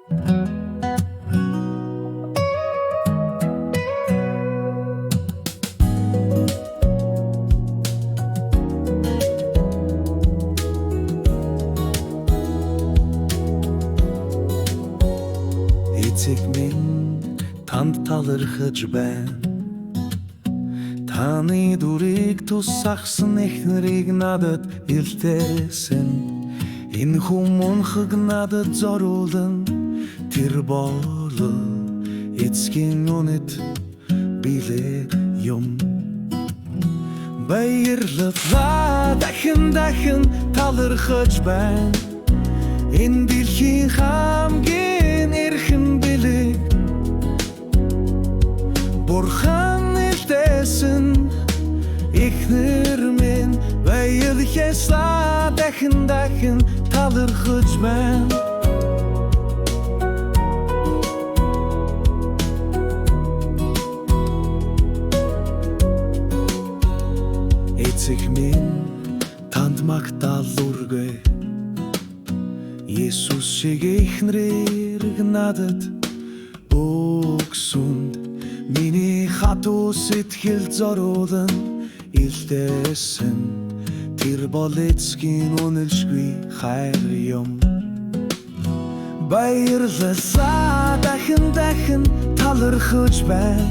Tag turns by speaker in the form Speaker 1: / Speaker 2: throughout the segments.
Speaker 1: Эцэг минь, танд талархаж байна. Таны дүрийг тусгасан эхнэрийг надад илтээсэн. Энэ хүн мунхаг надад зориулан, тэр бол эцгийн үнэт бэлэг юм. Баярлалаа, дахин дахин талархаж байна. Энэ дэлхийн хамгийн эрхэм бэлэг, Бурхан илтээсэн эхнэр минь. Баярлалаа, дахин дахин талархаж байна. Эцэг минь, танд магтаал өргөе. Есүс шиг эхнэрийг надад өгсөнд, миний хатуу сэтгэл зориулан илтээсэн. Тэр бол эцгийн үнэлшгүй хайр юм. Баярлалаа, дахин дахин талархаж байна.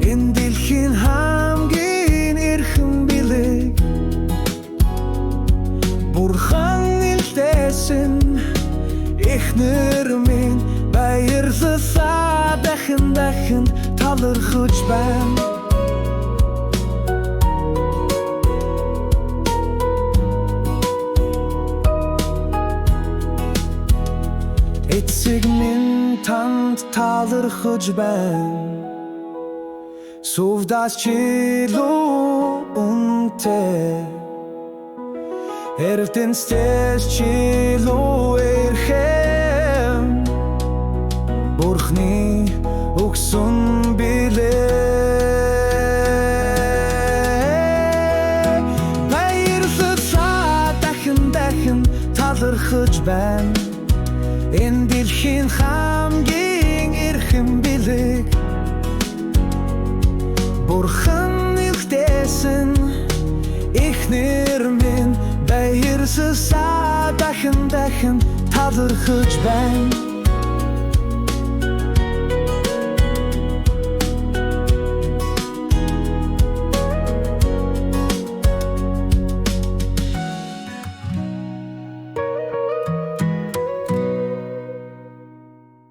Speaker 1: Энэ дэлхийн хамгийн эрхэм бэлэг, Бурхан илтээсэн эхнэр минь. Баярлалаа, дахин дахин талархаж байна. Эцэг минь, танд талархаж байна. Сувдаас ч илүү үнэтэй, Эрдэнэсээс ч илүү эрхэм, Бурхны өгсөн бэлэг. Баярлалаа, дахин дахин талархаж байна. Энэ дэлхийн хамгийн эрхэм бэлэг, Бурхан илтээсэн эхнэр минь. Баярлалаа, дахин дахин талархаж байна.